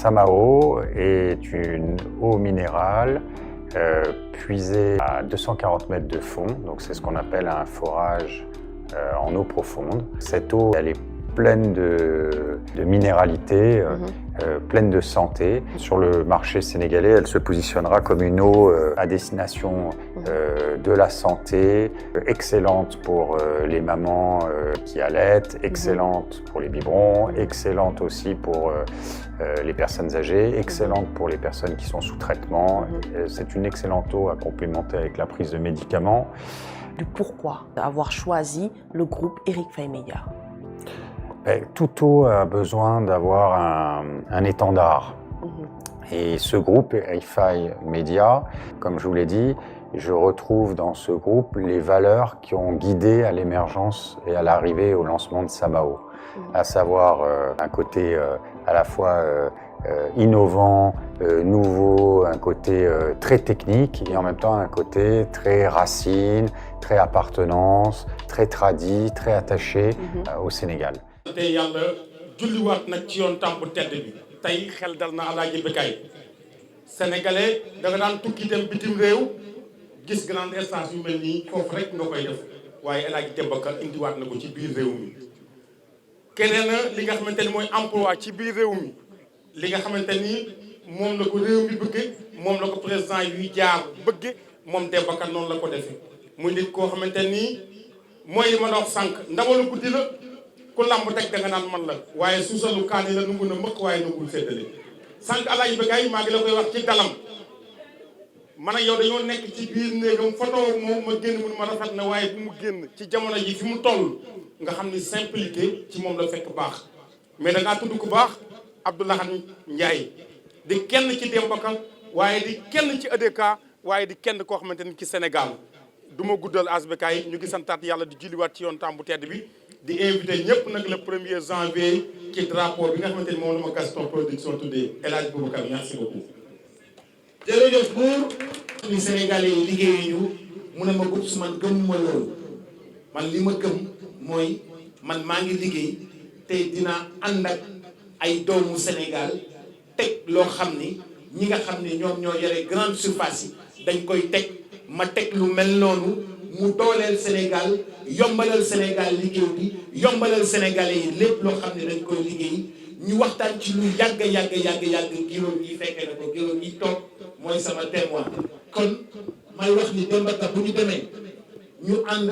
Samao est une eau minérale puisée à 240 mètres de fond, donc c'est ce qu'on appelle un forage en eau profonde. Cette eau, elle est pleine de minéralité, pleine de santé. Sur le marché sénégalais, elle se positionnera comme une eau à destination de la santé, excellente pour les mamans qui allaitent, excellente pour les biberons, excellente aussi pour les personnes âgées, excellente pour les personnes qui sont sous traitement. C'est une excellente eau à complémenter avec la prise de médicaments. Pourquoi avoir choisi le groupe Eric Faye Média? Toute eau a besoin d'avoir un étendard. Et ce groupe, Eric Faye Média, comme je vous l'ai dit, je retrouve dans ce groupe les valeurs qui ont guidé à l'émergence et à l'arrivée au lancement de Samao. À savoir un côté à la fois innovant, nouveau, un côté très technique et en même temps un côté très racine, très appartenance, très tradit, très attaché au Sénégal. tey yàlla julliwaat nag ci yoon tàmbu tedd bi tey xel dal na Alaaji Bécaye sénégalais da nga daan tukki dem bitim réew gis grande instance yu mel nii foofu rek nga koy def waaye Alaaji Demba Ka indiwaat na ko ci biir réew mi keneen na li nga xamante ni mooy emploi ci biir réew mi li nga xamante ni moom la ko réew mi bëgge moom la ko président yuy jaar bëgge moom Demba Ka noonu la ko defee muy nit koo xamante ni mooy li ma dox sànq ndamalu guddi la ku lamb teg da nga naan man la waaye suusalu kaani la nungu na mëkk waaye nungul séddale sànq Alaaji Bécaye maa ngi la koy wax ci dalam man ak yow dañoo nekk ci biir néegam photo moom ma génn mun ma rafet na waaye bu mu génn ci jamono ji fi mu toll nga xam ni simplicité ci moom la fekk baax mais da ngaa tudd ku baax Abdoulaye Ndiaye di kenn ci Demba Ka waaye di kenn ci EDK waaye di kenn koo xamante ni ci Sénégal du ma guddal As Bécaye ñu ngi santaat yàlla di julliwaat ci yoon tàmbu tedd bi di invité ñëpp nag le 1er janvier ci drapeau bi nga xamante ni moom la ma Gaston Production tuddee El Hadj Boubacar merci beaucoup. jërëjëf buur ni Sénégalais yi liggéeyu ñu mu ne ma gudd su man gëmuma loolu man li ma gëm mooy man maa ngi liggéey te dina ànd ak ay doomu Sénégal teg loo xam ni ñi nga xam ni ñoom ñoo yore grande surface yi dañ koy teg ma teg lu mel noonu mu dooleel Sénégal yombalal Sénégal liggéey bi yombalal Sénégalais yi lépp loo xam ne dañ koy liggéey ñu waxtaan ci lu yàgg giróom yi fekkee na ko giróom yi toog mooy sama témoin kon may wax ni Demba Ka bu ñu demee ñu ànd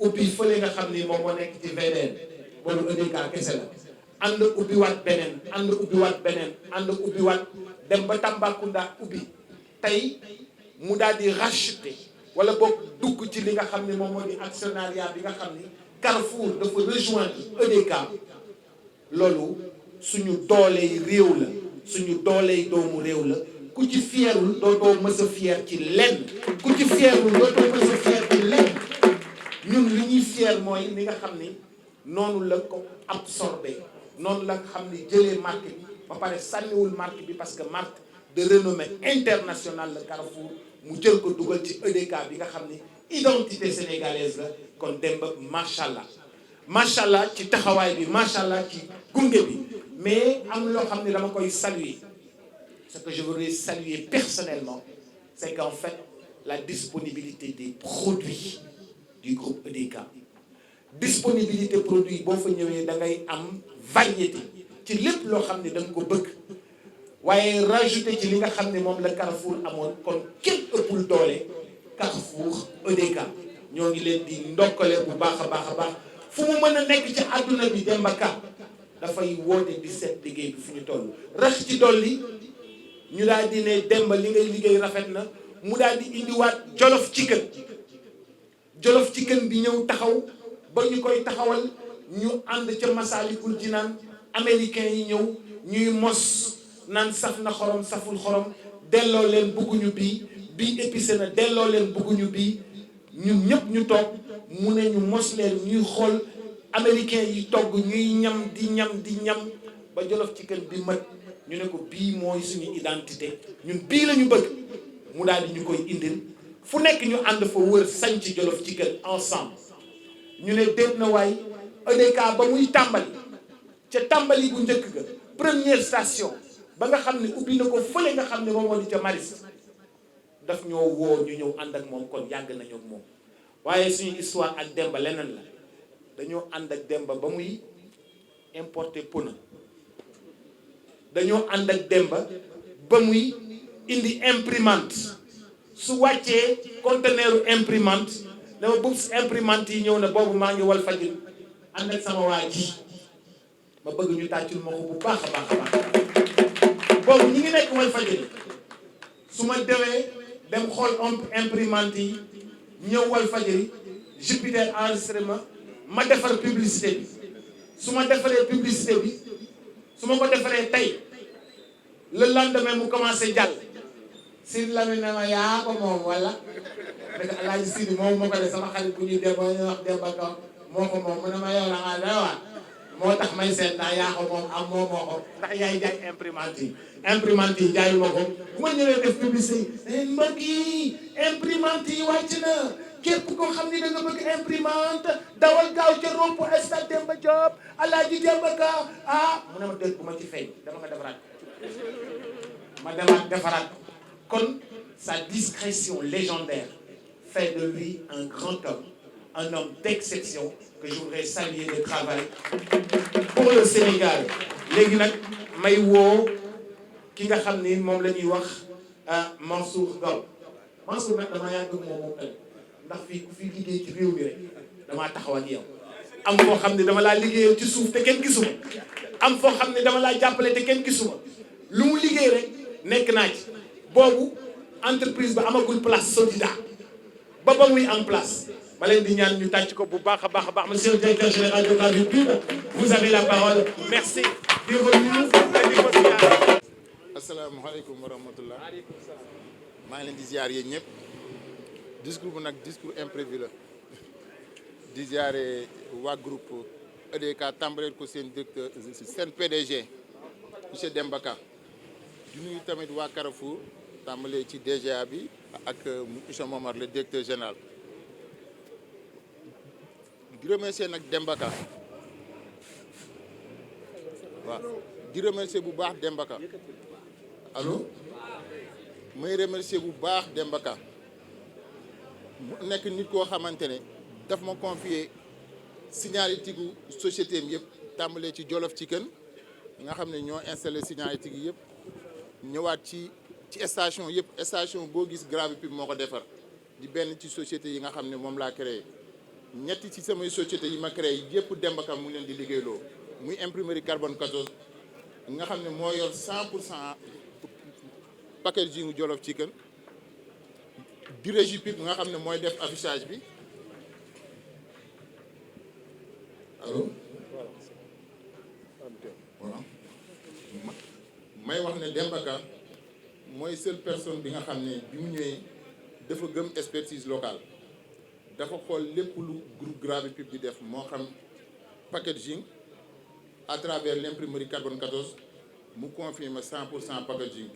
ubbi fële nga xam ni moom moo nekk ci VDN boobu EDK kese la ànd ubbi waat beneen ànd ubbi waat beneen ànd ubbi waat dem ba Tambacounda ubbi tey mu daal di racheter wala boog dugg ci li nga xam ne moom moo di actionnariat bi nga xam ni Carrefour dafa rejoindre EDK loolu suñu dooley réew la suñu dooley doomu réew la ku ci fierul dootoo mës a fier ci lenn ku ci fierul dootoo mës a fier ci lenn ñun li ñuy fier mooy li nga xam ni noonu la ko absorbé noonu la xam ni jëlee marque bi ba pare sànniwul marque bi parce que marque de renommée internationale la Carrefour mu jël ko dugal ci EDK bi nga xam ni identité sénégalaise la kon Demba macha allah ci taxawaay bi macha allah ci gunge bi mais am loo xam ne dama koy saluer ce que je voudrais saluer personnellement c'est qu'en fait la disponibilité des produits du groupe EDK disponibilité produit boo fa ñëwee da ngay am variété ci lépp loo xam ne da nga ko bëgg waaye rajouté ci li nga xam ne moom la Carrefour amoon kon kenn ëppul doole Carrefour EDK ñoo ngi leen di ndokkale bu baax a baax fu mu mën a nekk ci àdduna bi Demba Ka dafay woote di seet liggéey bi fu ñu toll rax ci dolli ñu daal di ne Demba li ngay liggéey rafet na mu daal di indiwaat Jolof Chicken bi ñëw taxaw ba ñu koy taxawal ñu ànd ca Massalikul Jinaan américain yi ñëw ñuy mos naan saf na xorom saful xorom delloo leen bëgguñu bii épicé na delloo leen bëgguñu bii ñun ñëpp ñu toog mu ne ñu mos leen ñuy xool américain yi togg ñuy ñam di ñam ba Jolof Chicken bi mat ñu ne ko bii mooy suñu identité ñun bii la ñu bëgg mu daal di ñu koy indil fu nekk ñu ànd fa wër sanc Jolof Chicken ensemble ñu ne déet na waay EDK ba muy tàmbali ca tàmbali bu njëkk ga première station ba nga xam ne ubbi na ko fële nga xam ne moom moo di ca Maris daf ñoo woo ñu ñëw ànd ak moom kon yàgg nañu ak moom waaye suñu histoire ak Demba leneen la dañoo ànd ak Demba ba muy importer pneu dañoo ànd ak Demba ba muy indi imprimante su wàccee conteneuru imprimante dama bëgg imprimante yi ñëw na boobu maa ngi wal fajir ànd ak sama waa ji ma bëgg ñu tàccul ma ko bu baax a baax a baax boobu ñi ngi nekk wal fajir su ma demee dem xool imprimante yi ñëw wal fajiri Jupiter enregistrement ma defar publicité bi su ma defaree publicité bi su ma ko defaree tey le lendemain mu commencé jàll Sidi Lamine ne ma yaa ko moom wala dëgg Alaaji Sidi moom moo ko de sama xarit bu ñuy Demba ñu wax Demba Ka moo ko moom mu ne ma yow la nga doywaat moo tax may seet ndax yaa ko moom am moo ko ndax yaay jaay imprimante yi jaayu ma ko bu ma ñëwee def publicité yi mbokk yi imprimante yi wàcc na képp koo xam ni da nga bëgg imprimante dawal gaaw ca rond-point stade Demba Diop Alaaji Demba Ka mu ne ma dégg bu ma ci feeñ dama nga defaraat ma demaat defaraat kon sa discrétion légendaire fait de lui un grand homme un homme d'exception que je voudrais saluer le travail pour le Sénégal léegi nag may woo ki nga xam ni moom la ñuy wax Mansour Ngom Mansour nag dama yàgg moom tamit ndax fii ku fi liggéey ci réew mi rek damaa taxaw ak yow am foo xam ne dama laa liggéeyal ci suuf te kenn gisuma am foo xam ne dama laa jàppale te kenn gisuma lu mu liggéey rek nekk naa ci boobu entreprise ba amagul place Sodida ba muy en place ma leen di ñaan ñu tàcc ko bu baax a baax a baax monsieur le directeur général de la Pub vous avez la parole merci bienvenue di ko ziar. asalaamaaleykum wa rahmatullah maa ngi leen di ziar yéen ñëpp discours bu nag discours imprévu la di ziare waa groupe EDK tàmbaleel ko seen directeur seen PDG monsieur Demba Ka di nuyu tamit waa Carrefour tàmbalee ci DGA bi ak monsieur Momar le directeur général di remercier nag Demba Ka waaw di remercier bu baax Demba Ka allo may remercier bu baax Demba Ka mu nekk nit koo xamante ne daf ma confier signalétique gu société am yëpp tàmbalee ci Jolof Chicken nga xam ne ñoo installé signalétique yi yëpp ñëwaat ci station yëpp station boo gis Gravipub moo ko defar di benn ci société yi nga xam ne moom laa créé ñetti ci samay société yi ma créé yëpp Demba Ka mu leen di liggéeyloo muy imprimerie carbone 14 nga xam ne moo yor 100% packaging Jolof Chicken di Régipub nga xam ne mooy def affichage bi allo voilà may wax ne Demba Ka mooy seule personne bi nga xam ne bi mu ñëwee dafa gëm expertise locale dafa xool lépp lu groupe Gravipub di def moo xam packaging à travers l'imprimerie carbone 14 mu confirme 100% packaging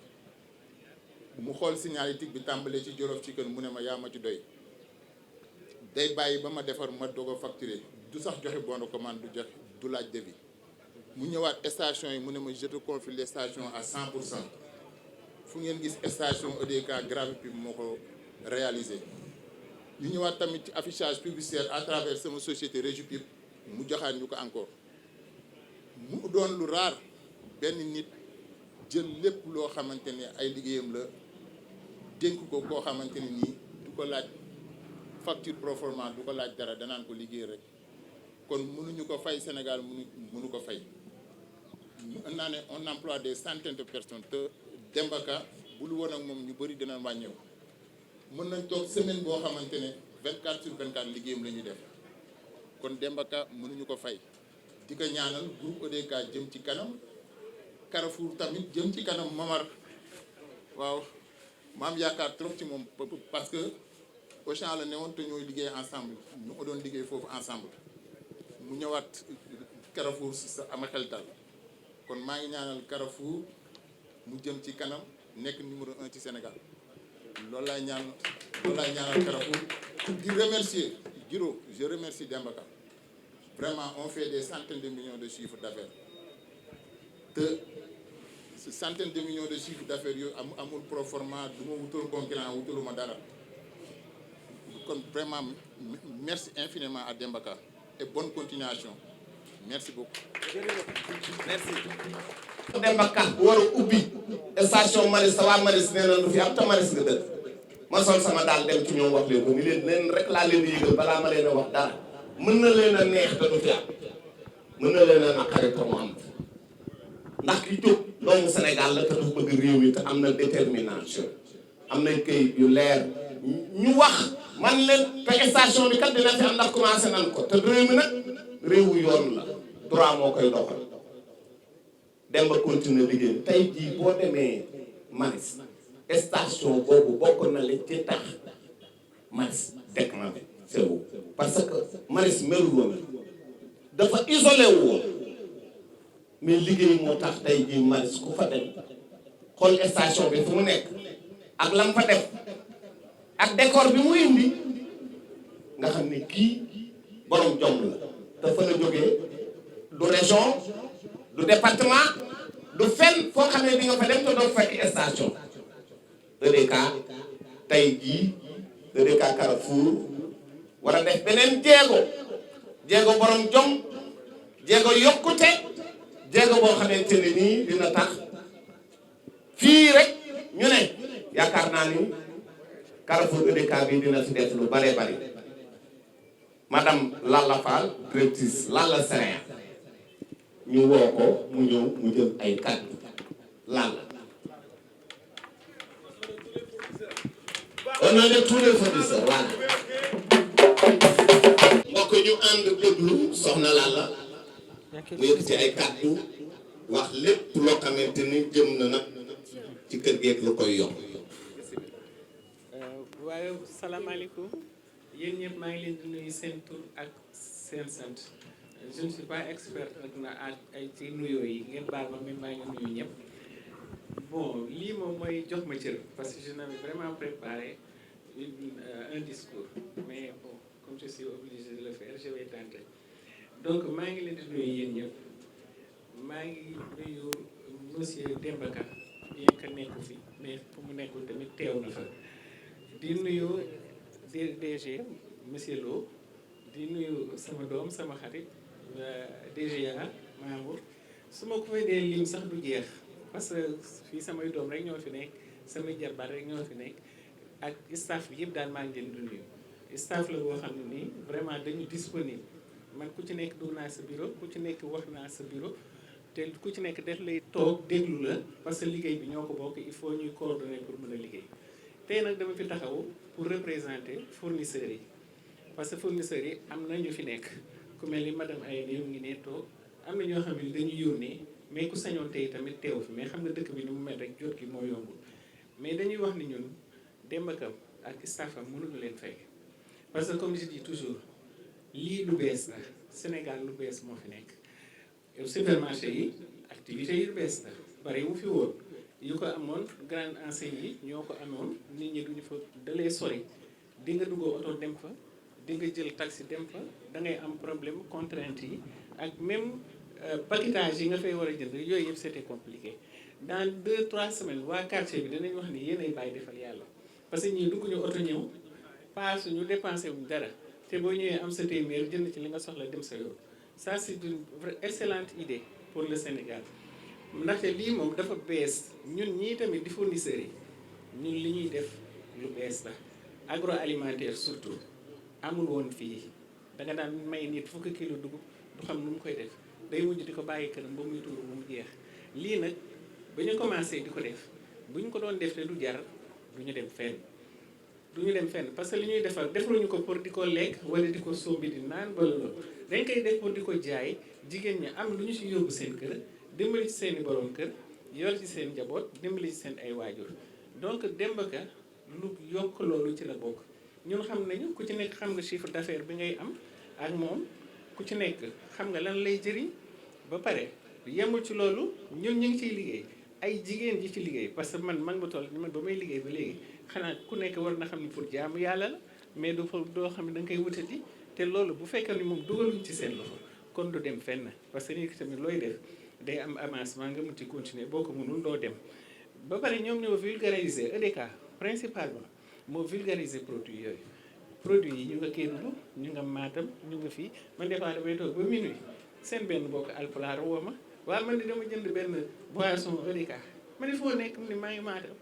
mu xool signalétique bi tàmbalee ci Jolof Chicken mu ne ma yaa ma ci doy day bàyyi ba ma defar ma doog a facturer du sax joxe bon de commande du laaj devis mu ñëwaat station yi mu ne ma je te confie les stations à 100% fu ngeen gis station EDK Gravipub moo ko réalisé ñu ñëwaat tamit ci affichage publicitaire à travers sama société Régipub mu joxaat ñu ko encore mu doon lu rare benn nit jël lépp loo xamante ne ay liggéeyam la dénk ko koo xamante ne nii du ko laaj facture proforma du ko laaj dara danaan ko liggéey rek kon mënuñu ko fay Sénégal mënu ko fay mën naa ne on emploie des centaines de personnes te Demba Ka bu lu woon ak moom ñu bëri dina wàññeeku mën nañ toog semaine boo xamante ne 24/24 liggéeyam la ñuy def kon Demba Ka mënuñu ko fay di ko ñaanal groupe EDK jëm ci kanam Carrefour tamit jëm ci kanam Mamar waaw ma am yaakaar trop ci moom parce que Auchan la ne woon te ñooy liggéey ensemble ñu ko doon liggéey foofu ensemble mu ñëwaat Carrefour sa ama xel dal kon maa ngi ñaanal Carrefour mu jëm ci kanam nekk numéro 1 ci Sénégal loolu laay ñaanal Carrefour di remercier Giro je remercie Demba Ka vraiment on fait des centaines de millions de chiffres d'affaires te centaine de millions de chiffre d'affaires yooyu amul proforma du ma wutal concurrent wutaluma dara kon vraiment merci infiniment à Demba Ka et bonne continuation merci beaucoup. merci. Demba Ka war a ubbi station Maris sa waa Maris nee na lu fi am te Maris nga dëkk ma sol sama daal dem ci ñoom wax leen ko ni leen rek laa leen di yëgal balaa ma leen a wax dara mën na leen a neex te du fi am mën na leen a naqare te mu am ndax ki jóg doomu Sénégal la te dafa bëgg réew mi te am na détermination am na këyit yu leer ñu wax man leen te station bi kat dina fi am ndax commencé nan ko te réew mi nag réewu yoon la droit moo koy doxal dem ba continuer liggéey tey jii boo demee Maris station boobu bokk na li ci tax Maris déclenché c'est parce que Maris melul woon dafa isolé wu woon mais liggéey moo tax tey jii Maris ku fa dem xool station bi fu mu nekk ak lam fa def ak décor bi mu indi nga xam ne kii borom jom la dafa la jógee du région du département du fenn foo xam ne di nga fa dem te doo fekk station EDK tey jii EDK Carrefour war a def beneen jéego borom jom jéego yokkute jéego boo xamante ne nii dina tax fii rek ñu ne yaakaar naa ni Carrefour EDK bi dina fi def lu bare bari madame Lalla Fall directrice Lalla Sénéa ñu woo ko mu ñëw mu jël ay kàddu Lalla on a tous les fournisseurs voilà mbokk ñu ànd déglu soxna Lalla mu yëg ci ay kàddu wax lépp loo xamante ni jëm na nag ci kër geeg lu koy yokk. waaye salaamaaleykum yéen ñëpp maa ngi leen di nuyu seen tur ak seen sant je ne suis pas expert nag na ay ci nuyoo yi ngeen baal ma mais maa ngi nuyu ñëpp bon lii moom mooy jox ma cër parce que je n'avais vraiment préparé un discours mais bon comme je suis obligé de le faire je vais tenter donc maa ngi leen di nuyu yéen ñëpp maa ngi nuyu monsieur Demba Ka bien que nekku fi mais fu mu nekkul tamit teew na fa di nuyu DG monsieur Lo di nuyu sama doom sama xarit DGA Mamour su ma ko fay dee lim sax du jeex parce que fii samay doom rek ñoo fi nekk samay jarbaat rek ñoo fi nekk ak staff bi yëpp daal maa ngi leen di nuyu staff la boo xam ne nii vraiment dañu disponible man ku ci nekk dugg naa sa bureau ku ci nekk wax naa sa bureau te ku ci nekk def lay toog déglu la parce que liggéey bi ñoo ko bokk il faut ñuy coordonner pour mën a liggéey tey nag dama fi taxaw pour représenter fournisseurs yi parce que fournisseurs yi am na ñu fi nekk ku mel ni madame Aïda mu ngi ne toog am na ñoo xam ne dañuy yónnee mais ku sañoon tey tamit teew fi mais xam nga dëkk bi ni mu mel rek jot gi moo yombul mais dañuy wax ni ñun Demba Ka ak staffam mënuñu leen fay parce que comme je dis toujours lii lu bees la Sénégal lu bees moo fi nekk supermarché yi activités yi lu bees la bari wu fi woon yu ko amoon grande enseigne yi ñoo ko amoon nit ñi duñu fa dalee sori di nga duggoo oto dem fa di nga jël taxi dem fa da ngay am problème contrainte yi ak même paquetage yi nga fay war a jënd yooyu yëpp c'était compliqué dans 2-3 semaines waa quartier bi danañ wax ni yéen ay bàyyi defal yàlla parce que ñii dugg ñu oto ñëw paas ñu dépensé wuñ dara te boo ñëwee am sa téeméer jënd ci li nga soxla dem sa yoon ça c'est une excellente idée pour le Sénégal ndaxte lii moom dafa bees ñun ñii tamit di fournisseurs yi ñun li ñuy def lu bees la agroalimentaire surtout amul woon fii da nga daan may nit fukki kilo dugub du xam nu mu koy def day mujj di ko bàyyi këram ba muy tuuru ba mu jeex lii nag ba ñu commencé di ko def bu ñu ko doon def te du jar du ñu dem fenn parce que li ñuy defar defaruñu ko pour di ko lekk wala di ko sóobi di naan wala loolu dañ koy def pour di ko jaay jigéen ñi am lu ñu si yóbbu seen kër dimbali ci seen i borom kër yor ci seen njaboot dimbali ci seen ay waajur donc Demba Ka lu yokk loolu ci la bokk ñun xam nañu ku ci nekk xam nga chiffre d'affaires bi ngay am ak moom ku ci nekk xam nga lan lay jëriñ ba pare yemul ci loolu ñun ñu ngi ciy liggéey ay jigéen ji ci liggéey parce que man ma toll man ba may liggéey ba léegi xanaa ku nekk war na xam ni pour jaamu yàlla la mais doo xam ne da nga koy wutati te loolu bu fekkee ni moom dugaluñ ci seen loxo kon du dem fenn parce que nit ki tamit looy def day am avancement nga mën ci continuer boo ko mënul doo dem ba pare ñoom ñoo vulgariser EDK principalement moo vulgariser produit yooyu produit yi ñu nga Kédougou ñu nga Matam ñu nga fii man des fois damay toog ba minuit seen benn bokk alpulaar woo ma waaw man di dama jënd benn boisson EDK ma ne foo nekk mu ne maa ngi Matam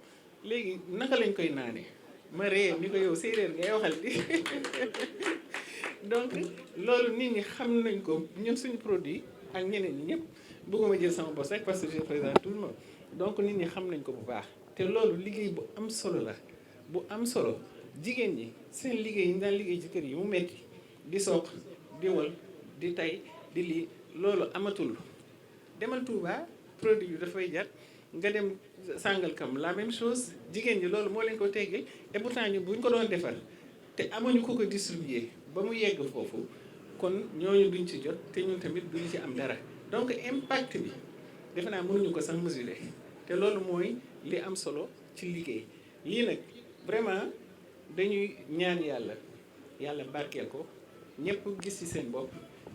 léegi naka lañ koy naanee ma ree ni ko yow séeréer ngay waxal di donc loolu nit ñi xam nañ ko ñun suñu produit ak ñeneen ñi ñëpp bëgguma jël sama boss rek parce que je présente tout le monde donc nit ñi xam nañ ko bu baax te loolu liggéey bu am solo la bu am solo jigéen ñi seen liggéey yi ñu daan liggéey ci kër yi mu metti di soq di wal di tay di lii loolu amatul demal Touba produit yu dafay jar nga dem Sangalkam la même chose jigéen ñi loolu moo leen ko teggee et pourtant ñu buñ ko doon defar te amuñu ko ko distribuer ba mu yegg foofu kon ñooñu duñ ci jot te ñun tamit duñ ci am dara donc impact bi defe naa mënuñu ko sax mesurer te loolu mooy li am solo ci liggéey lii nag vraiment dañuy ñaan yàlla barkeel ko ñëpp gis ci seen bopp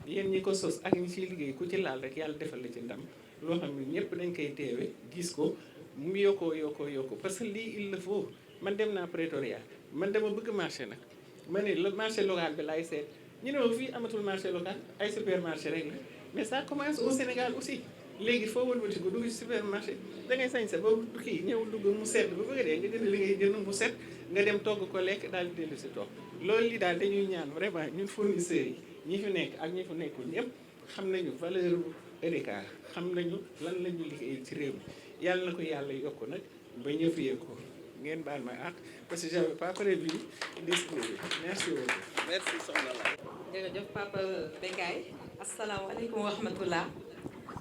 yéen ñi ko sos ak ñi ciy liggéey ku ci laal rek yàlla defal la ci ndam loo xam ne ñëpp dañ koy teewe gis ko mu yokkoo parce que lii il le faut man dem naa Pretoria man dama bëgg marché nag ma ne le marché local bi laay seet ñu ne ma fii amatul marché local ay supermarché rek la mais ça commence au Sénégal aussi léegi foo wëlbati ko dugg ci supermarché da ngay sañ sa ba kii ñëw dugg mu set ba bëgg dee nga jënd li ngay jënd mu set nga dem togg ko lekk daal di dellu si toog loolu li daal dañuy ñaan vraiment ñun fournisseurs yi ñi fi nekk ak ñi fi nekkul ñëpp xam nañu valeur EDK xam nañu lan la ñu liggéey ci réew mi yàlla na ko yàlla yokk nag ba ñëpp yëg ko ngeen baal ma àq parce que j'avais pas prévu discours bi merci beaucoup. merci soxna la. jërëjëf Papa Bekay asalaamaaleykum wa rahmatullah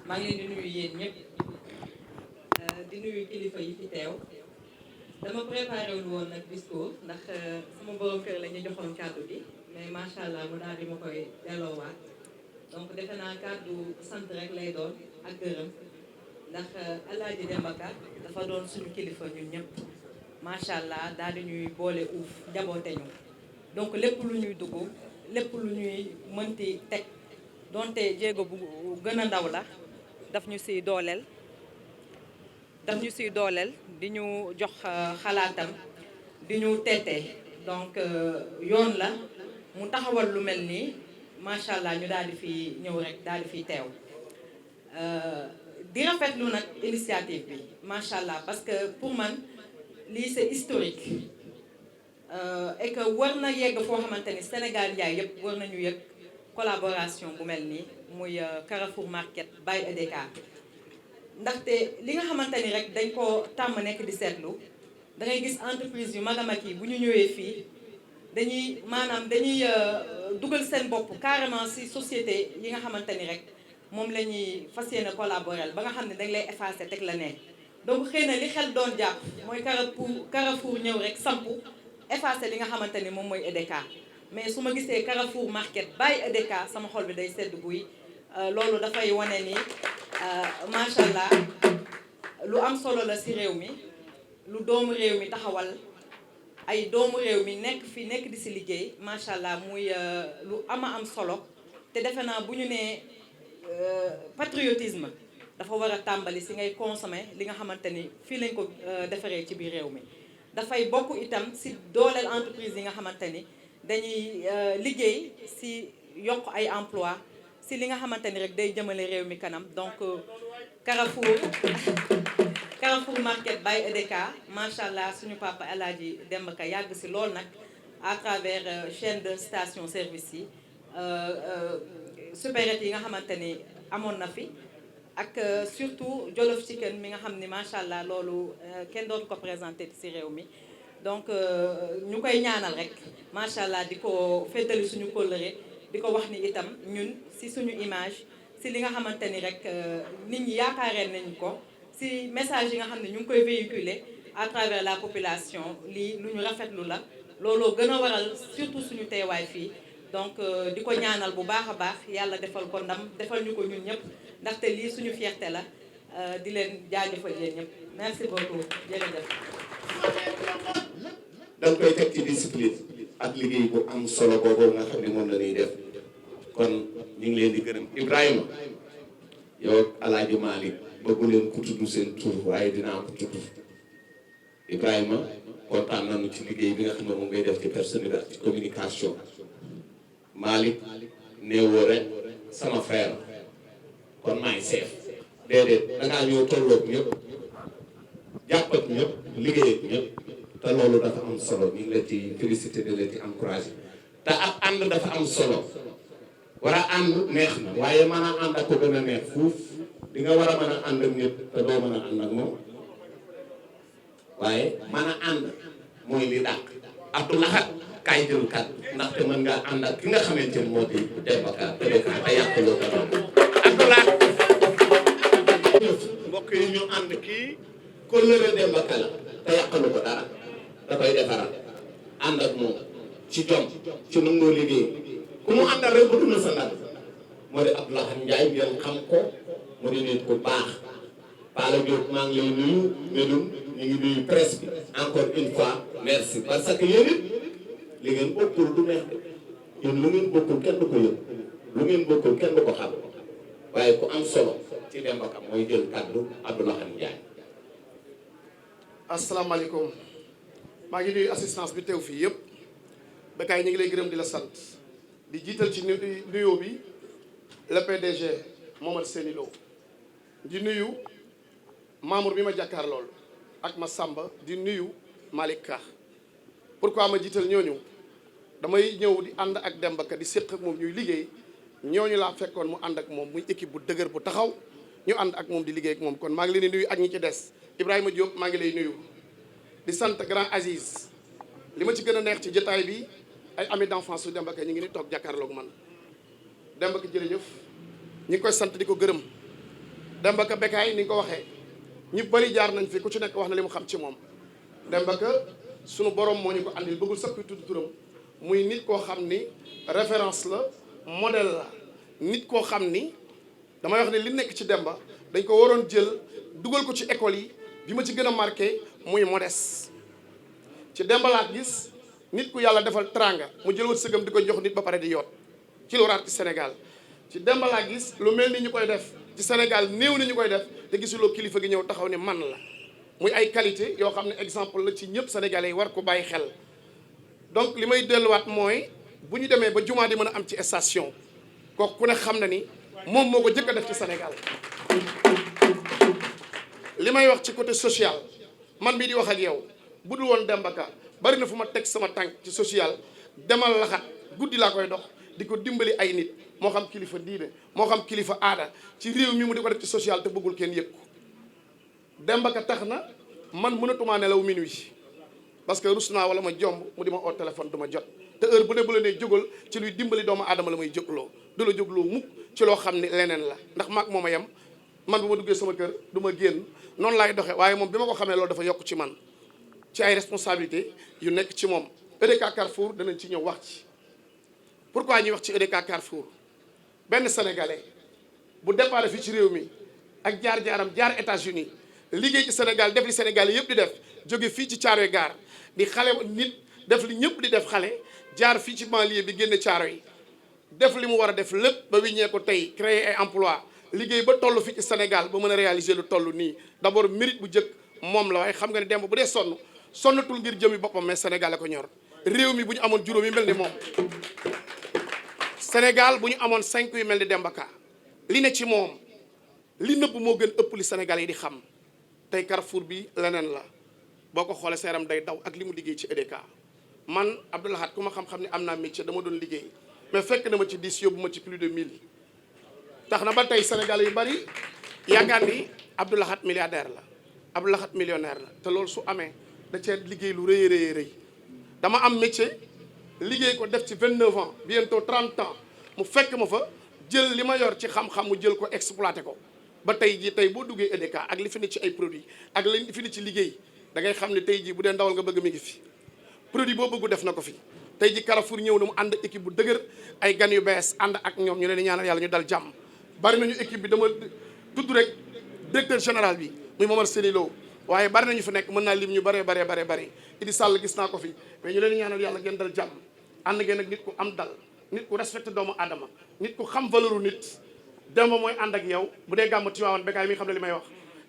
maa ngi leen di nuyu yéen ñëpp di nuyu kilifa yi fi teew dama préparé wul woon nag discours ndax sama borom kër la ñu joxoon kàddu bi mais macha allah mu daal di ma koy delloowaat donc defe naa kàddu sant rek lay doon ak gërëm ndax Alaaji Demba Ka dafa doon suñu kilifa ñun ñëpp macha allah daal di ñuy boole uuf njaboote ñu donc lépp lu ñuy dugg lépp lu ñuy mënti teg donte jéego bu gën a ndaw la daf ñu siy dooleel di ñu jox xalaatam di ñu teete donc yoon la mu taxawal lu mel nii macha allah ñu daal di fi ñëw rek daal di fi teew di rafetlu nag initiative bi macha allah parce que pour man lii c'est historique et que war na yegg foo xamante ni Sénégal njaay yëpp war nañu yëg collaboration bu mel nii muy Carrefour Market by EDK ndaxte li nga xamante ni rek dañ ko tàmm nekk di seetlu da ngay gis entreprise yu mag a mag yi bu ñu ñëwee fii dañuy dugal seen bopp carrément ci société yi nga xamante ni rek moom la ñuy fas yéene collaborer ba nga xam ne dañ lay effacer teg la ne donc xëy na li xel doon jàpp mooy Carrefour ñëw rek sampu effacer li nga xamante ni moom mooy EDK mais su ma gisee Carrefour Market by EDK sama xol bi day sedd guy loolu dafay wane ni macha allah lu am solo la ci réew mi lu doomu réew mi taxawal ay doomu réew mi nekk di ci liggéey macha allah muy lu am solo te defe naa bu ñu nee patriotisme dafa war a tàmbali ci ngay consommer li nga xamante ni fii lañ ko defaree ci biir réew mi dafay bokk itam ci dooleel entreprise yi nga xamante ni dañuy liggéey ci yokk ay emploi ci li nga xamante ni rek day jëmale réew mi kanam donc Carrefour Market by EDK macha allah suñu papa El Hadji Demba Ka yàgg ci lool nag à travers chaîne de station service yi supérette yi nga xamante ni amoon na fi ak surtout Jollof Chicken mi nga xam ni macha allah loolu kenn dootu ko présenté ci réew mi donc ñu koy ñaanal rek macha allah di ko féetali suñu kóllëre di ko wax ni itam ñun ci suñu image ci li nga xamante ni rek nit ñi yaakaaree nañu ko ci message yi nga xam ne ñu ngi koy véhiculer à travers la population lii lu ñu rafetlu la looloo gën a waral surtout suñu teewaay fii donc di ko ñaanal bu baax a baax yàlla defal ko ndam defal ñu ko ñun ñëpp ndaxte lii suñu fierté la di leen jaajëfal yéen ñëpp merci beaucoup jërëjëf. da nga koy teg ci discipline ak liggéey bu am solo boobu nga xam ne moom la ñuy def kon ñu ngi leen di gërëm Ibrahima yow ak Alaaji Malick bëggu leen ku tudd seen tur waaye dinaa ko tudd Ibrahima kontaan nañu ci liggéey bi nga xam ne moom ngay def ci personnel ci communication Malick néewoo rek sama frère kon maay chef déedéet dangaa ñëw tolloog ñëpp jàpp ak ñëpp liggéey ak ñëpp te loolu dafa am solo ñu ngi la ci félicité de la ci encouragé te ak ànd dafa am solo war a ànd neex na waaye mën a ànd ak ko gën a neex fuuf di nga war a mën a ànd ak ñëpp te doo mën a ànd ak moom waaye mën a ànd mooy li dàq Abdou Lahad kaay jël kat ndaxte mën ngaa ànd ak ki nga xamante ni moo di Demba Ka te yàquloo ko Abdou Lahad mbokk yi ñu ànd kii kóllëre Demba Ka la te yàqalu ko dara da koy defaral ànd ak moom ci jom ci nangoo liggéey ku mu àndal rek bëgg na sa ndam moo di Abdou Lahad Ndiaye ngeen xam ko mu di nit ku baax Pala Diop maa ngi lay nuyu Medoune ñu ngi nuyu presse bi encore une fois merci parce que yéen it li ngeen bokkul du neex de yéen lu ngeen bokkul kenn du ko yëg lu ngeen bokkul kenn du ko xam waaye ku am solo ci Demba Ka mooy jël kàddu Abdou Lahad Ndiaye. asalaamaaleykum maa ngi nuyu assistance bi teew fii yëpp Bécaye ñu ngi lay gërëm di la sant di jiital ci nuyoo bi le PDG Momar Seni Lo di nuyu Mamour bi ma jàkkaar lool ak ma Samba di nuyu Malick Ka pourquoi ma jiital ñooñu damay ñëw di ànd ak Demba Ka di séq ak moom ñuy liggéey ñooñu laa fekkoon mu ànd ak moom muy équipe bu dëgër bu taxaw ñu ànd ak moom di liggéey ak moom kon maa ngi leen di nuyu ak ñi ci des Ibrahima Diop maa ngi lay nuyu di sant grand Aziz li ma ci gën a neex ci jotaay bi ay amis d'enfance su Demba Ka ñu ngi ni toog jàkkaarloog man Demba Ka jërëjëf ñi ngi koy sant di ko gërëm Demba Ka Bécaye ni nga ko waxee ñu bari jaar nañ fi ku ci nekk wax na li mu xam ci moom Demba Ka sunu borom moo ñu ko andil bëggul sax kuy tudd turam muy nit koo xam ni référence la modèle la nit koo xam ni damay wax ne li nekk ci Demba dañ ko waroon jël dugal ko ci école yi bi ma ci gën a marqué muy modeste ci Demba laa gis nit ku yàlla defal tranga mu jël wërsëgam di ko jox nit ba pare di yoot ci lu raar ci Sénégal ci Demba laa gis lu mel ni ñu koy def ci Sénégal néew ni ñu koy def te gisuloo kilifa gi ñëw taxaw ne man la muy ay qualité yoo xam ne exemple la ci ñëpp sénégalais yi war ko bàyyi xel donc li may delluwaat mooy bu ñu demee ba jumaa di mën a am ci station kooku ku ne xam na ni moom moo ko jëkk a def ci Sénégal li may wax ci côté social man mii di wax ak yow bu dul woon Demba Ka bari na fu ma teg sama tànk ci social demal laxat guddi laa koy dox di ko dimbali ay nit moo xam kilifa diine moo xam kilifa aada ci réew mi mu di ko def ci social te bëggul kenn yëg ko Demba Ka tax na man mënatumaa nelaw minuit parce que rus naa wala ma jomb mu di ma oo téléphone du ma jot te heure bu ne bu la nee jógal ci luy dimbali doomu aadama la may jógloo du la jógloo mukk ci loo xam ne leneen la ndax maag moom a yem man bu ma duggee sama kër du ma génn noonu laay doxee waaye moom bi ma ko xamee loolu dafa yokk ci man ci ay responsabilité yu nekk ci moom EDK Carrefour danañ ci ñëw wax ci pourquoi ñuy wax ci EDK Carrefour benn sénégalais bu départ fii ci réew mi ak jaar-jaaram jaar États-Unis liggéey ci Sénégal def li Sénégal yëpp di def jóge fii ci Thiaroye Gare di xale nit def li ñëpp di def xale jaar fii ci banlieue bi génn Thiaroye yi def li mu war a def lépp ba wiññee ko tey créer ay emploi liggéey ba toll fii ci Sénégal ba mën a réaliser lu toll nii d'abord mérite bu njëkk moom la waaye xam nga ne Demba bu dee sonnatul ngir jëmi boppam mais Sénégal la ko ñor réew mi bu ñu amoon juróom yu mel ni moom Sénégal bu ñu amoon 5 yu mel ni Demba Ka li ne ci moom li nëbb moo gën ëpp li Sénégal yi di xam tey Carrefour bi leneen la boo ko xoolee seeram day daw ak li mu liggéey ci EDK man Abdou Lahad ku ma xam-xam ne am naa métier dama doon liggéey mais fekk na ma ci 10 yóbbu ma ci plus de 1000 tax na ba tey Sénégal yu bari yaakaar ni Abdou Lahad milliardaire la Abdou Lahad millionnaire la te loolu su amee da cee liggéey lu rëy rëy rëy dama am métier liggéey ko def ci 29 ans bientôt 30 ans mu fekk ma fa jël li ma yor ci xam-xam mu jël ko exploité ko ba tey jii tey boo duggee EDK ak li fi ne ci ay produits ak li fi ne ci liggéey da ngay xam ne tey jii bu dee ndawal nga bëgg mi ngi fi produit boo bëggu def na ko fi tey jii Carrefour ñëw na mu ànd équipe bu dëgër ay gan yu bees ànd ak ñoom ñu leen di ñaanal yàlla ñu dal jàmm bari nañu équipe bi dama tudd rek directeur général bi muy Momar Seni Lo waaye bari nañu fi nekk mën naa lim ñu baree bari Idi Sall gis naa ko fi mais ñu leen di ñaanal yàlla ngeen dal jàmm ànd ngeen ak nit ku am dal nit ku respecté doomu aadama nit ku xam valeuru nit Demba mooy ànd ak yow bu dee gàmm Tiwaawan Bécaye mi xam ne li may wax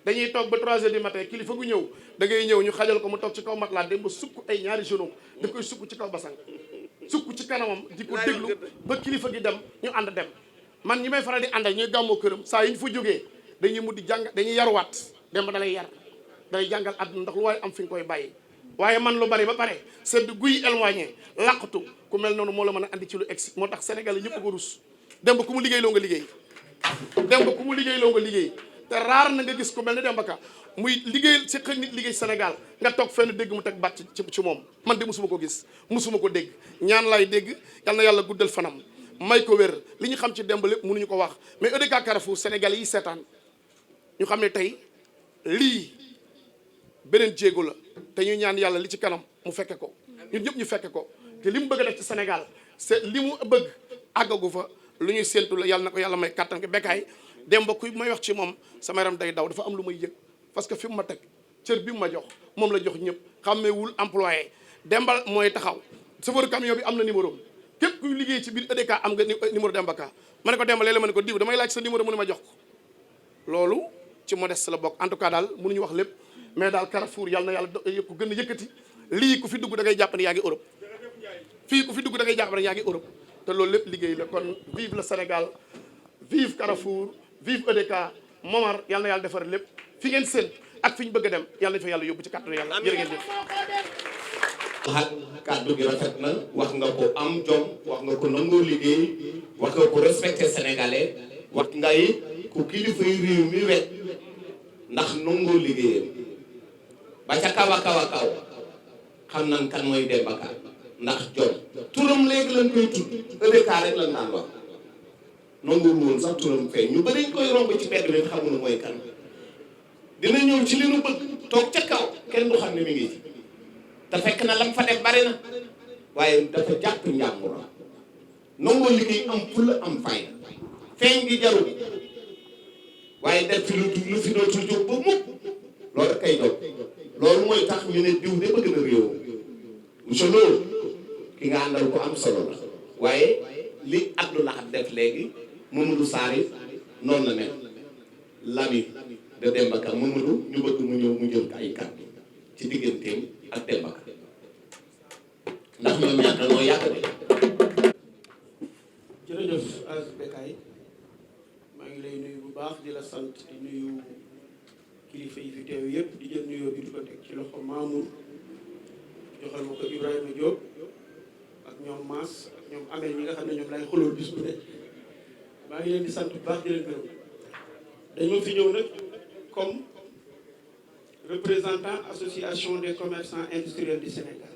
dañuy toog ba 3 heures du matin kilifa gu ñëw da ngay ñëw ñu xajal ko mu toog ci kaw matelas Demba sukk ay ñaari genoux da koy sukk ci kaw basang sukk ci kanamam di ko déglu ba kilifa gi dem ñu ànd dem. man ñi may faral di àndal ñuy gàmmoo këram saa yi ñu fa jógee dañuy muddi jàng dañuy yaruwaat Demba da lay yar day jàngal àdduna ndax lu waaye am fi nga koy bàyyi. waaye man lu bari ba pare sedd guy éloigné làqatu ku mel noonu moo la mën a andi ci lu egsi moo tax Sénégal yi ñëpp ko rus Demba ku mu liggéey loo nga liggéey Demba ku mu liggéey loo nga liggéey te raar na nga gis ku mel ne Demba Ka muy liggéey si xëy nit liggéey Sénégal nga toog fenn dégg mu teg baat ci moom man de musuma ko gis musuma ko dégg ñaan laay dégg yal na yàlla guddal fanam may ko wér li ñu xam ci Demba lépp mënuñu ko wax mais EDK Carrefour Sénégal yi seetaan ñu xam ne tey lii beneen jéego la te ñu ñaan yàlla li ci kanam mu fekke ko ñun ñëpp ñu fekke ko te li mu bëgg a def ci Sénégal c'est li mu bëgg àggagu fa lu ñuy séentu la yàlla na ko yàlla may kàttan gi Bécaye Demba kuy may wax ci moom sama yaram day daw dafa am lu may yëg parce que fi mu ma teg cër bi mu ma jox moom la jox ñëpp xàmmeewul employé Demba mooy taxaw chauffeur camion bi am na numéro képp kuy liggéey ci biir EDK am nga numéro Demba Ka ma ne ko Demba léeg-léeg ma ne ko diw damay laaj sa numéro mu ne ma jox ko loolu ci modeste la bokk en tout cas daal mënuñu wax lépp mais daal Carrefour yàlla na yàlla ko gën a yëkkati lii ku fi dugg da ngay jàpp ne yaa ngi Europe fii ku fi dugg da ngay jàpp ne yaa ngi Europe te loolu lépp liggéey la kon vive le Sénégal vive Carrefour vive EDK Momar yàlla na yàlla defar lépp fi ngeen seen ak fi ñu bëgg a dem yàlla nañu fa yàlla yóbbu ci kàttanu yàlla jërë ngeen jëf. kàddu gi rafet na wax nga ko am jom wax nga ko nangoo liggéey wax nga ko respecté sénégalais wax nga yi ku kilifa yi réew mi wet ndax nangoo liggéeyam ba ca kaw a kaw a kaw xam nan kan mooy Demba Ka ndax jom turam léegi lañ koy tudd EDK rek lañ naan wax nangul woon sax turam feeñ ñu bëri ñu koy romb ci mbedd bi xamuñu mooy kan dina ñëw ci li nu bëgg toog ca kaw kenn du xam ne mi ngi ci te fekk na lam fa def bari na waaye dafa jàpp njàmbur nangoo liggéey am fulla am fay feeñ gi jarul waaye def fi lu fi dootul jóg ba mukk loolu kay jóg loolu mooy tax ñu ne diw de bëgg na réew monsieur Lo ki nga àndal ko am solo la waaye li Abdou Lahad def léegi Mamadou Sarr noonu la mel l'ami de Demba Ka Mamadou ñu bëgg mu ñëw mu jël ay kàddu ci digganteem ak Demba Ka ndax ñoom ñaar dañoo yàgg de. jërëjëf as Bécaye maa ngi lay nuyu bu baax di la sant di nuyu kilifa yi fi teew yëpp di jël nuyoo bi di ko teg ci loxo Mamour joxal ma ko Ibrahima Diop ak ñoom Mass ak ñoom Amel ñi nga xam ne ñoom lay xulool bis bu ne maa ngi leen di sant bu baax di leen gërëm dañ ma fi ñëw nag comme représentant association des commerçants industriels du Sénégal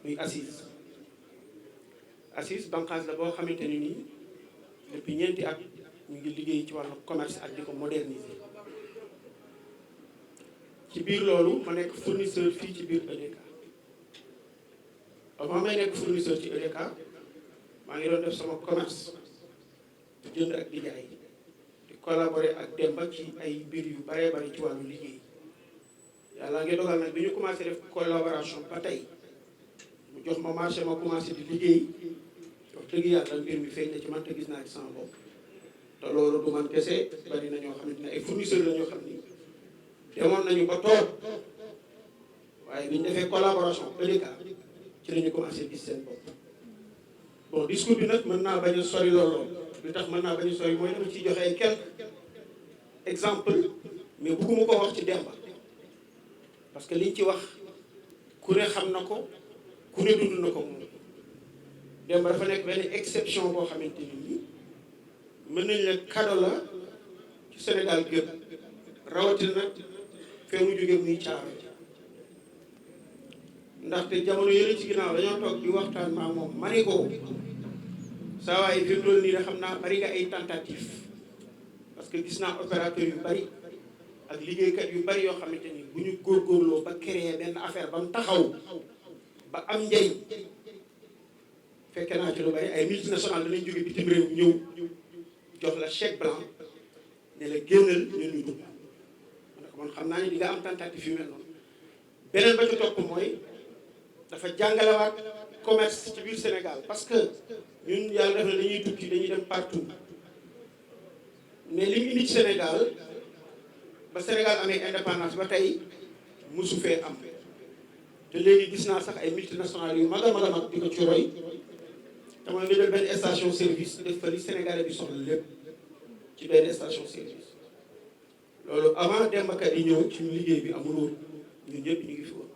muy ACIS ACIS banqaas la boo xamante ni nii depuis ñeenti at ñu ngi liggéey ci wàllu commerce ak di ko moderniser ci biir loolu ma nekk fournisseur fii ci biir EDK avant may nekk fournisseur ci EDK maa ngi doon def sama commerce jënd ak di jaay di collaborer ak Demba ci ay mbir yu baree bari ci wàllu liggéey yàlla ngi dogal nag bi ñu commencé def collaboration ba tey mu jox ma marché ma commencé di liggéey wax dëgg yàlla mbir mi feeñ na ci man te gis naa ci sama bopp te loolu du man kese bari na ñoo xamante ne ay fournisseurs la ñoo xam ni demoon nañu ba toog waaye bi ñu defee collaboration EDK ci la ñu commencé gis seen bopp bon discours bi nag mën naa bañ a sori loolu li tax mën naa bañ a sori mooy dama ciy joxe ay quelques exemples mais bëgguma ko wax ci Demba parce que liñ ci wax ku ne xam na ko ku ne dund na ko moom Demba dafa nekk benn exception boo xamante ni nii mën nañ leen cadeau la ci Sénégal gépp rawatina nag fee mu jógee muy caaro ndaxte jamono yële ci ginnaaw dañoo toog di waxtaan maa moom ma ne ko saa waaye fi mu toll nii da xam naa bari nga ay tentative parce que gis naa opérateur yu bari ak liggéeykat yu bari yoo xamante ni bu ñu góorgóorloo ba créer benn affaire ba mu taxaw ba am njëriñ fekke naa ci lu bari ay multinationales danañ jóge bitim réew ñëw jox la chèque blanc ne la génnal ñun ñu dugg man ko man xam naa ni di nga am tentative yu mel noonu beneen ba ci topp mooy dafa jàngalewaat commerce ci biir Sénégal parce que ñun yàlla def na dañuy tukki dañuy dem partout ne li mu indi ci Sénégal ba Sénégal amee indépendance ba tey musu fee am te léegi gis naa sax ay multinationales yu mag a mag di ko ci roy te mooy nga jël benn station service def fa li Sénégalais bi soxla lépp ci benn station service loolu avant Demba Ka yi ñëw ci liggéey bi amul woon ñun ñëpp ñu ngi fi woon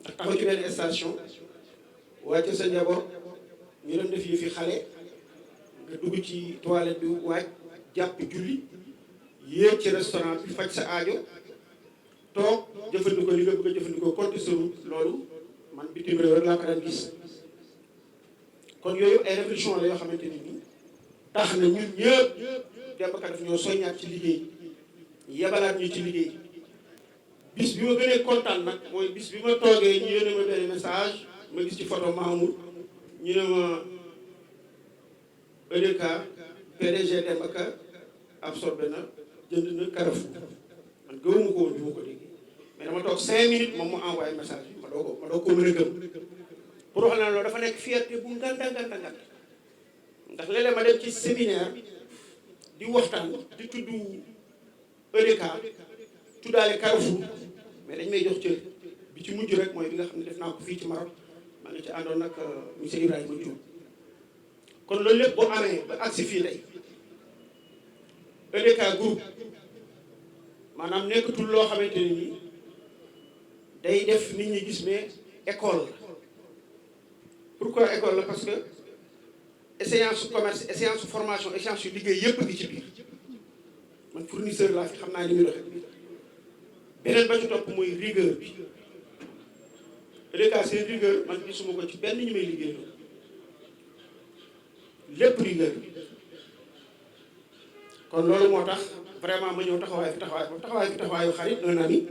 ndax taxaw ci benn station wàcce sa njaboot ñu doon def yi fi xale nga dugg ci toilette bi waaj jàpp julli yéeg ci restaurant bi faj sa aajo toog jëfandikoo li nga bëgg a jëfandikoo compte sa route loolu man bitim réew rek laa ko daan gis kon yooyu ay réflexion la yoo xamante ni nii tax na ñun ñëpp Demba Ka daf ñoo soññaat ci liggéey yebalaat ñu ci liggéey bis bi ma gënee kontaan nag mooy bis bi ma toogee ñu yónnee ma benn message ma gis ci photo Mamour ñu ne ma EDK PDG Demba Ka absorbé na jënd na Carrefour man gëwuma ko woon bi ma ko déggee mais dama toog 5 minutes moom mu envoyé message bi ma doo ko mën a gëm pour wax na loolu dafa nekk fierté bu nganta ndax léeg-léeg ma dem ci séminaire di waxtaan di tudd EDK tuddaale Carrefour mais dañ may jox cër bi ci mujj rek mooy bi nga xam ne def naa ko fii ci Maroc maa ngi ci àndoon nag monsieur Ibrahima Diouf kon loolu lépp boo amee ba agsi fii tey EDK groupe maanaam nekkatul loo xamante ne nii day def nit ñi gis mais école la pourquoi école la parce que échéance commerce échéance formation échéance yu liggéey yépp ngi ci biir man fournisseur laa fi xam naa ni muy doxee beneen ba ci topp mooy rigueur bi EDK seen rigueur man gisuma ko ci benn ñu may liggéey loolu lépp rigueur bi kon loolu moo tax vraiment ma ñëw taxawaayu xarit un ami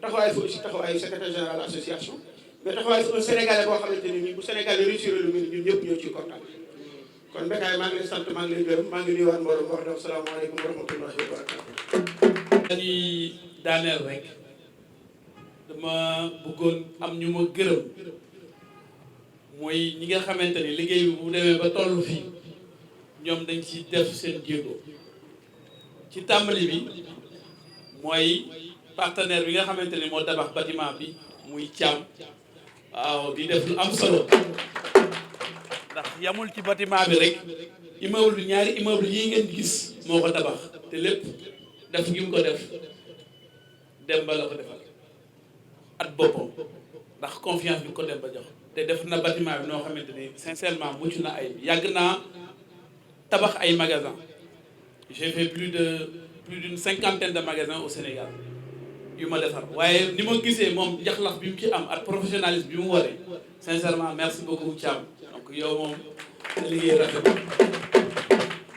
taxawaay fa aussi taxawaayu secrétaire général association mais taxawaay fa un sénégalais boo xamante ne nii bu sénégalais réussir lu mel ñun ñëpp ñoo ciy kontaan kon Bécaye maa ngi lay sant maa ngi lay gërëm maa ngi nuyuwaat mbooloo wax dëgg salaamaaleykum wa rahmatullahi wa barakatuh. dañuy daaneel rek dama bëggoon am ñu ma gërëm mooy ñi nga xamante ni liggéey bi bu demee ba toll fii ñoom dañ ci def seen jéego ci tàmbali bi mooy partenaire bi nga xamante ni moo tabax bâtiment bi muy Thiam waaw di def lu am solo ndax yamul ci bâtiment bi rek immeuble ñaari immeuble yi ngeen gis moo ko tabax te lépp def gi mu ko def Demba la ko defal at boppam ndax confiance bi ko Demba jox te def na bâtiment bi noo xamante ni sincèrement mucc na ay yàgg naa tabax ay magasins j'ai fait plus d'une 50aine de magasins au Sénégal yu ma defar waaye ni ma gisee moom jaxlax bi mu ci am ak professionnalisme bi mu waree sincèrement merci beaucoup Thiam donc yow moom liggéey rafet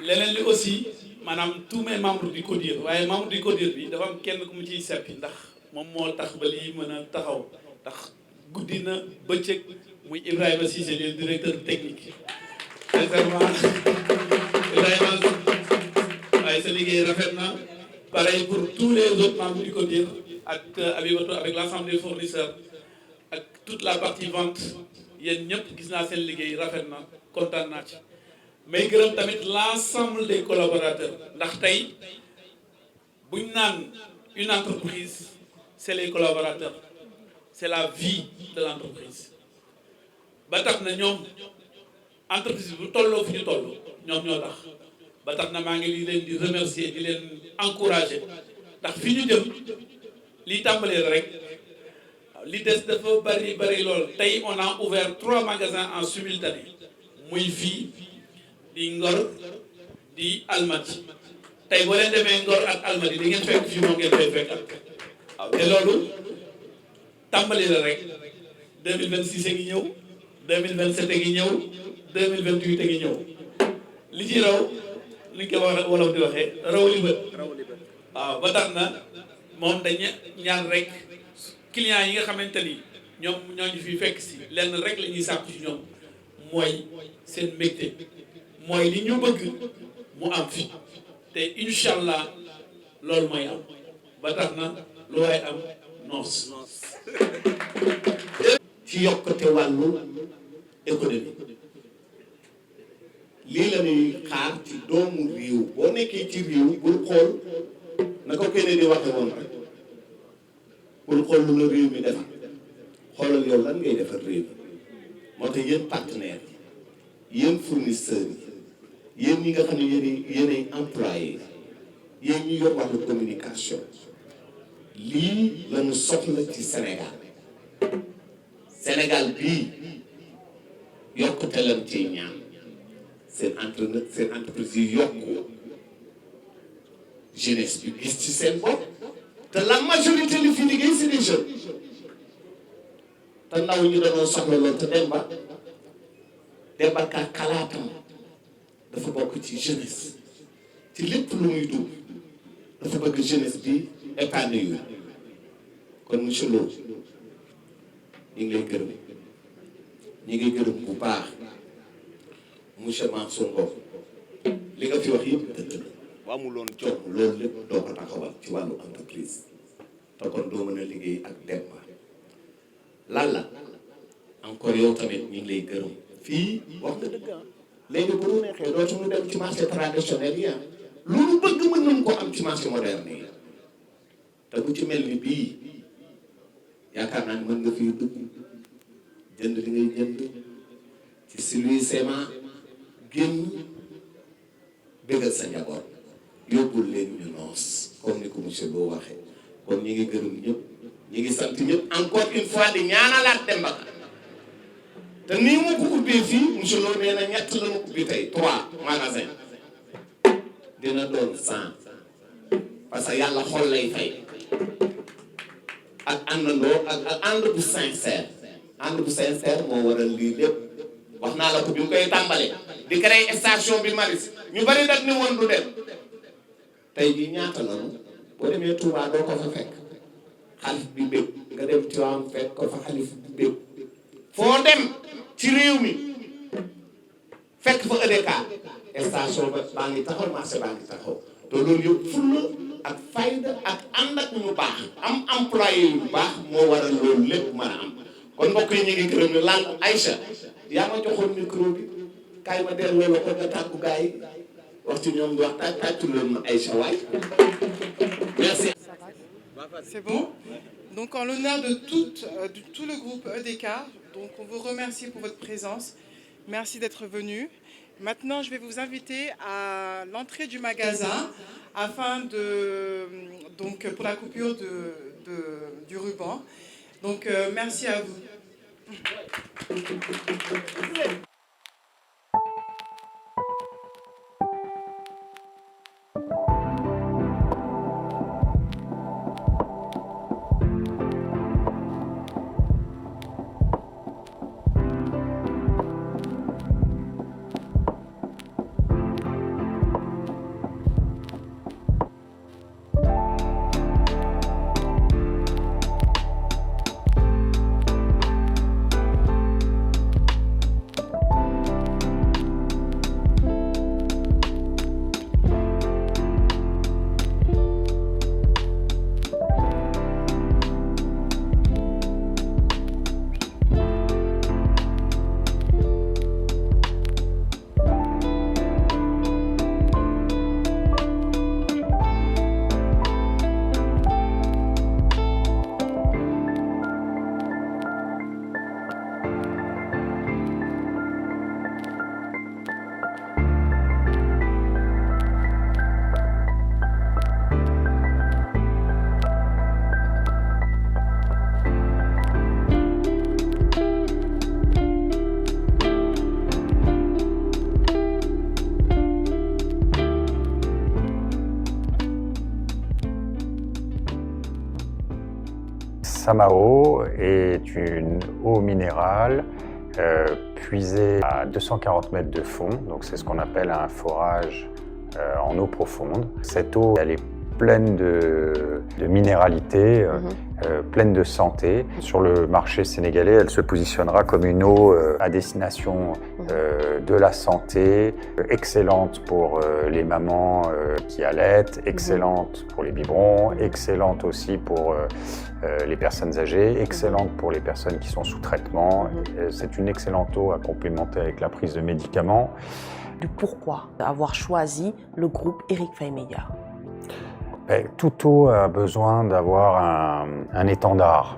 leneen li aussi maanaam tous mes membres du CODIR waaye membre du CODIR bi dafa am kenn ku mu ciy seppi ndax moom moo tax ba lii mën a taxaw ndax guddi na bëccëg muy Ibrahima Cissé le directeur technique sincèrement Ibrahima waaye sa liggéey rafet na pareil pour tous les autres membres du CODIR ak Abibato avec l'ensemble des fournisseurs ak toute la partie vente yéen ñëpp gis naa seen liggéey rafet na kontaan naa ci may gërëm tamit l'ensemble des collaborateurs ndax tey buñ naan une entreprise c'est les collaborateurs c'est la vie de l'entreprise ba tax na ñoom entreprise bu tolloo fu ñu toll ñoom ñoo tax ba tax na maa ngi leen di remercier di leen encourager ndax fi ñu jëm li tàmbalee rek li des dafa bari lool tey on a ouvert 3 magasins en simultané muy fii di Ngor di Almadi tey boo leen demee Ngor ak Almadi di ngeen fekk fii moom ngeen fay fekk waaw te loolu tàmbali la rek 2026 a ngi ñëw 2027 a ngi ñëw 2028 a ngi ñëw li ci raw li ko wax wolof di waxee raw li bët waaw ba tax na moom dañu ñaan rek clients yi nga xamante ni ñoom ñooñu fi fekk si lenn rek la ñuy sàkku ci ñoom mooy seen mbégte mooy li ñu bëgg mu am fi te incha allah loolu mooy am ba tax na lu waay am noos ci yokkute wàllu économie lii la ñuy xaar ci doomu réew boo nekkee ci réew bul xool na ko kenn di waxe woon rek bul xool lu la réew mi defar xoolal yow lan ngay defar réew mi moo tax yéen partenaires yi yéen fournisseurs yi yéen ñi nga xam ne yéenay employé yéen ñi yor wàllu communication lii la ñu soxla ci Sénégal bii yokkute lan ciy ñaan seen entreprise yi yokku jeunesse bi gis ci seen bopp te la majorité li fi liggéey c'est des jeunes te ndaw ñu dañoo soxla loolu te Demba Ka xalaatam dafa bokk ci jeunesse ci lépp lu muy dugg dafa bëgg jeunesse bi épanouir kon monsieur Lo ñu ngi lay gërëm ñu ngi gërëm bu baax monsieur Mansour Ngom li nga fi wax yëpp dëgg la bu amuloon jom loolu lépp doo ko taxawal ci wàllu entreprise te kon doo mën a liggéey ak Demba Lalla encore yow tamit ñu ngi lay gërëm fii wax nga dëgg léegi bu ñu neexee dootuñu dem ci marché traditionnel yi lu ñu bëgg mën nañu ko am ci marché moderne yi te bu ci mel ni bii yaakaar naa ni mën nga fii dugg jënd li ngay jënd ci silui ciment génn bégal sa njaboot yóbbul leen ñu noos comme ni ko monsieur Lo waxee kon ñi ngi gërëm ñëpp ñi ngi sant ñëpp encore une fois di ñaanalaat Demba Ka te nii mu ko ubbee fii monsieur Lo nee na 3 la mu ubbi tey 3 magasin dina doon 100 parce que yàlla xol lay fay ak àndandoo ak ànd bu sincère moo waral lii lépp wax naa la ko bi mu koy tàmbale di créer station bi Maris ñu bari nag ni woon du dem tey jii ñaata la boo demee Touba doo ko fa fekk xalif bi bég nga dem Tivaouane fekk ko fa xalif bi bég foo dem ci réew mi fekk fa EDK station baa ngi taxaw marché baa ngi taxaw te loolu yëpp fulla ak fayda ak ànd ak ñu baax am employé yu baax moo waral loolu lépp mën a am kon mbokk yi ñu ngi gërëm ñu lan Aïcha yaa ma joxoon micro bi kaay ma delloo la ko nga tàggu gars yi wax ci ñoom wax tàccu leen ma Aïcha waay merci. C'est bon. Donc en l'honneur de tout le groupe EDK, donc on vous remercie pour votre présence. Merci d'être venu. Maintenant, je vais vous inviter à l'entrée du magasin donc pour la coupure du ruban. Donc merci à vous. Samao est une eau minérale puisée à 240 mètres de fond, donc c'est ce qu'on appelle un forage en eau profonde. Cette eau, elle est pleine de minéralité, pleine de santé. Sur le marché sénégalais, elle se positionnera comme une eau à destination de la santé, excellente pour les mamans qui allaitent, excellente pour les biberons, excellente aussi pour les personnes âgées, excellente pour les personnes qui sont sous traitement. C'est une excellente eau à complémenter avec la prise de médicaments. du pourquoi d'avoir choisi le groupe Eric Faye Média. Tout a besoin d'avoir un étendard.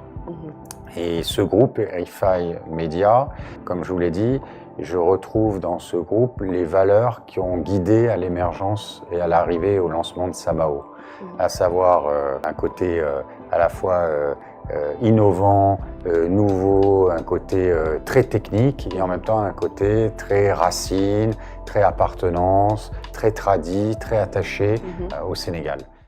Et ce groupe Eric Faye Média, comme je vous l'ai dit, je retrouve dans ce groupe les valeurs qui ont guidé à l'émergence et à l'arrivée au lancement de Samao. À savoir un côté à la fois innovant, nouveau, un côté très technique et en même temps un côté très racine, très appartenance, très tradit, très attaché au Sénégal.